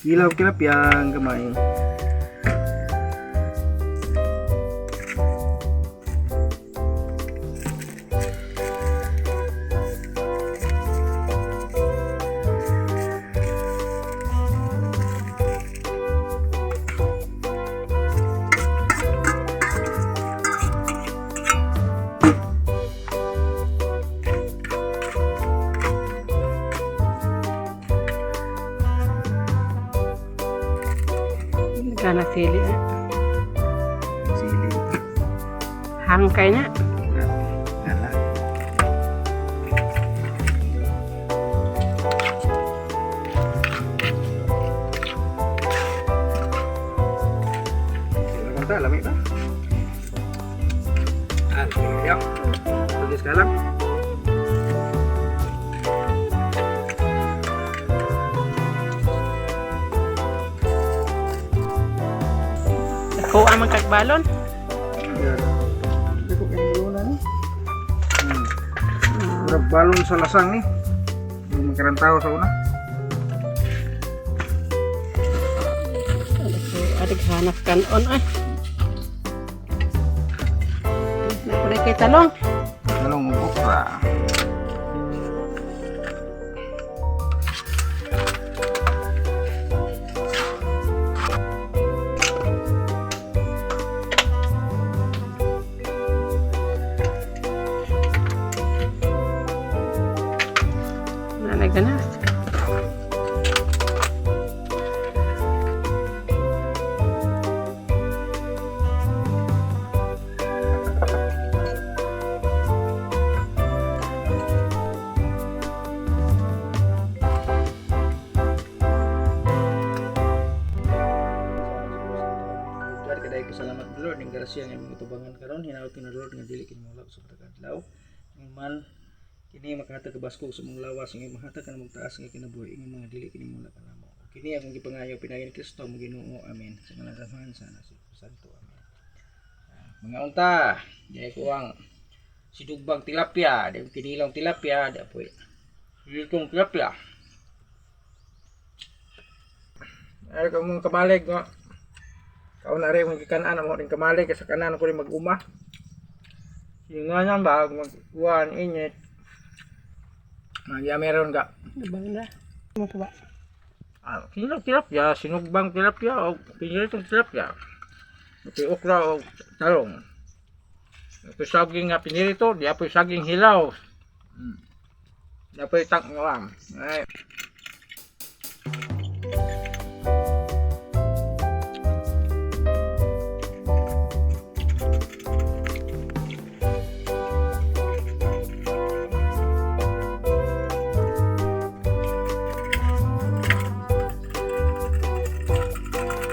Kilaw tilapia ang gamay. Gana sili na. Sili. Hangkay na. Ala. Sila kanta, lami ba? Ah, ya. Pergi sekarang. Dako ang magkagbalon. Ya. Dako kay na ni. Murag balon sa lasang ni. Yung magkarantaw sa una. Dako adig hanap kanon ay. Napalay kay talong. Talong ug okra. Nanaganas. God, kaday ko salamat, Lord, ning grasya nga imong itubangan karon hinaut na, Lord, nga dili kini mula sa kadlaw. Man kini makahatag kabaskog sa mong lawas nga mahatag ka namong taas nga kinabuhi nga mga dili kini mula kanamo. Kini akong gipangayo pinaagi ni Kristo mo Ginoo. Amen. Sa ngalan sa Amahan, sa Anak, sa Santo. Amen. Ah, mga unta, di ko ang sinugbang tilapia, di kinilaw tilapia, di apoy. Lutong tilapia. Ay, kung mga kamalig nga. Kaon na rin mga kanan mo rin kamalig kasi kanan ko rin mag-uma. Yung nga yan ba, mag-uwan, init. Nagya meron ka. Diba na? Mo pa ba? Ah, kinilaw tilapia, sinugbang tilapia o pinilitong tilapia. Ito okra o talong. Ito saging nga pinilito, di apoy saging hilaw. Di apoy tangwang. Ay.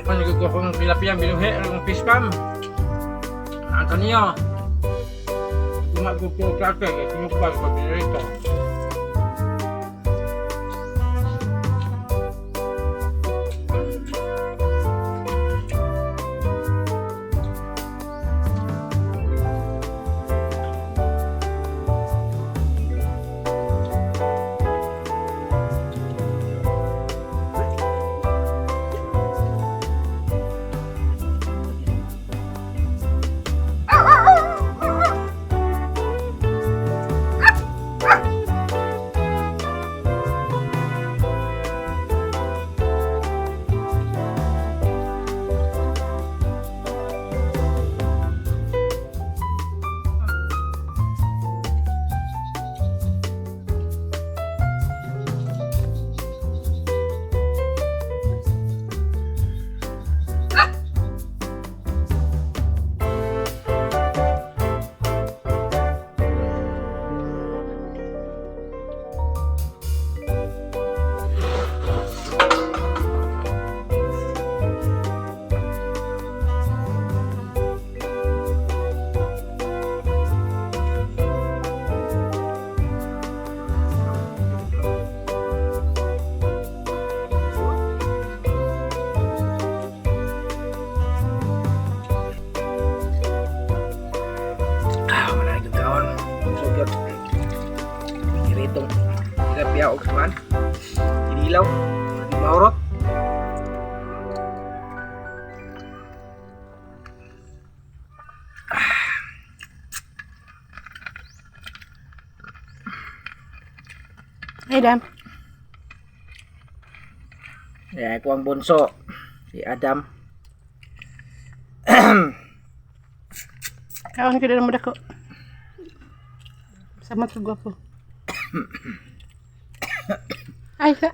Ano ko kung tilapia binuhi ang fish farm. Antonio. Gumagugol ka kay sinugbang ko pinilito. Ah, wala na kaon. So good. Piritong tilapia og kuan. Kinilaw, maurot. Ay, Dam. Yeah, ako ang bunso. Si Adam. Kaon ko na mo dako. Sama ka gwapo. Ay, sa.